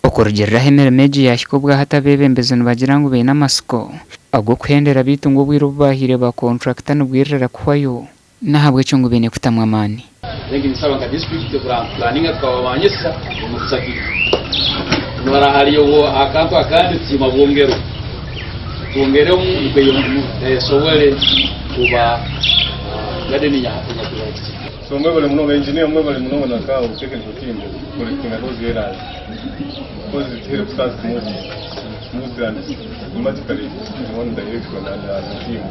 Okurugiirira ahu emirimo egi yaahika obwahati abeebembezi nibagira ngu baine amatsiko ag'okuhendera beitu ngu obwire obu baahaire ba kontrakita nibwirira kuhwayo n'ahabw'ekyo ngu baine kutamu amaani. So mwebale munonga engineer mwebale munonga na ka technical team correctinga those errors because it helps us move smoothly and systematically in one direction and as a team.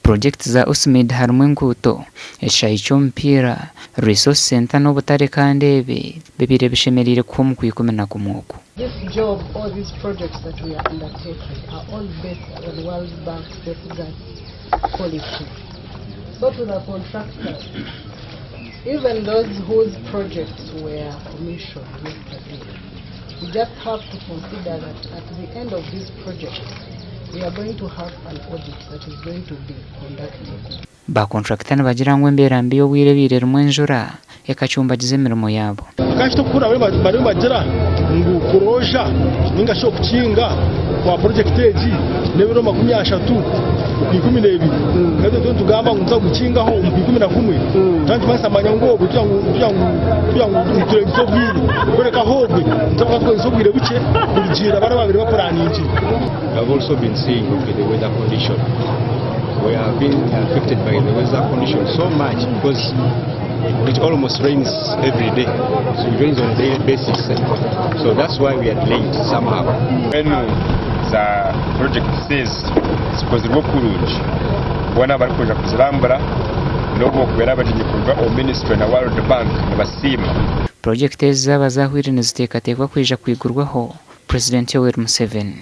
Purogyekiti za USMID harimu enguuto, ekishaayi ky'omupiira, Resource Centre n'obutare kandi ebi bibaire bishemereire kuhwa omu Kwikumi-na-kumwe oku. This job or these projects that we are undertaking are all based on World Bank safeguards policy. So to the contractors, even those whose projects were commissioned yesterday, we just have to consider that at the end of these projects, we are going to have an audit that is going to be conducted. Ba kontrakita nibagira ngu embeera mbi y'obwire ebaire erimu enjura ekacumbagiza emirimo yaabo. Kandi tikuhurira bariyo nibagira ngu kurooja ninga shi okukinga kwa purojekiti egi n'ebiro 30 Okwikumi-n'ebiri. Kandi itwe nitugamba ngu nituza kugukingaho omu Kwikumi-na-kumwe. Twaba nitumanyisa manya ngu obwe tugira ngu niturengyesa obwire. Kureka ahobwe nituza kuba tukozesa obwire bukye kurugiirira bari ababaire bapuraningire. We have also been seeing okay, the weather condition. We have been affected by the weather condition so much because it almost rains every day. So it rains on a daily basis. So that's why we are delayed somehow. Mbwenu za projects ezi zikozirwe kurungi boona abarikwija kuzirambura n'obu bokubeera abagyenyi kuruga omu ministry na World Bank nibasiima. Purojekiti ezi zaaba zahwire niziteekateekwa kwija kwigurwaho Purezidenti Yoweri Museveni.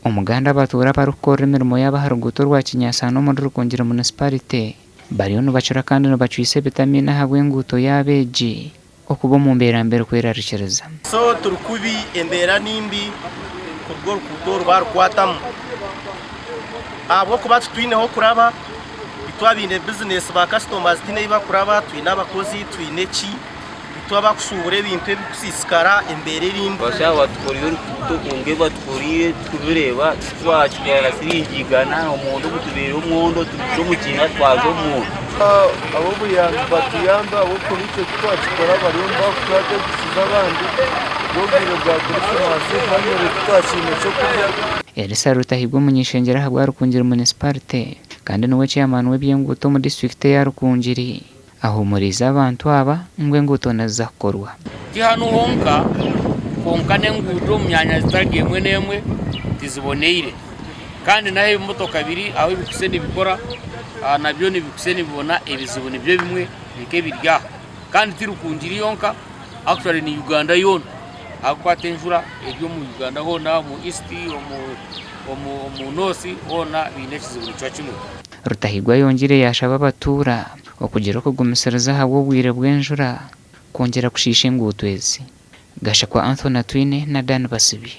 Omuganda abatuura abarikukorera emirimo yaabo aha ruguuto orwa Kinyasaana omuri Rukungiri Munisiparite bariyo nibacura kandi nibacwisa ebitamiina ahabw'enguuto yaabo egi okuba omu mbeera mbi erikwerarikiriza. So turi kubi, embeera ni mbi kuruga orukuuto oru baarukwatamu ahabw'okuba titwine h'okuraba, itwe abaine bizinesi ba customers tihaine ahu bakuraba, twine abakozi, twine ki, itwe abakushuubura ebintu ebikusiisikara embeera eri mbi. Abashaho batukorire oruguuto kwonka ebi batukorire tikubireeba titwakitwara siringi igana omwondo gutubeire omwondo turugire omu kiina twaza omu mwondo. Ab'obuyambi batuyambe ahabw'okuba itwe titwakikora bariyo nibakutuha tukize abandi obwire bwa Krisimaasi famire titwakiine ky'okurya. Elisa Rutahigwa omuny'eishengyero ahabwa Rukungiri Munisiparite kandi niwe chairman w'eby'enguuto omu disiturikiti eya Rukungiri Ahuumuriize abantu aba ngu enguuto niziza kukorwa. Ti hanu honka, kwonka n'enguuto omu myanya zitari emwe n'emwe tiziboneire. Kandi n'ahu ebimotoka biri ahu ebikuse nibikora nabyo nibikuse nibibona ebizibu nibyo bimwe nk'ebiri aha. Kandi ti Rukungiri yonka, actually ni Uganda yoona. Ahabw'okuba enjura eri omu Uganda hoona, omu East, omu North hoona baine ekizibu nikyo kimwe. Rutahigwa ayongiire yaashaba abatuura okugira okugumisiriza ahabw'obwire bw'enjura kwongyera kushiisha enguuto ezi. Gashakwa Anthony Atwine na Dan Basibi.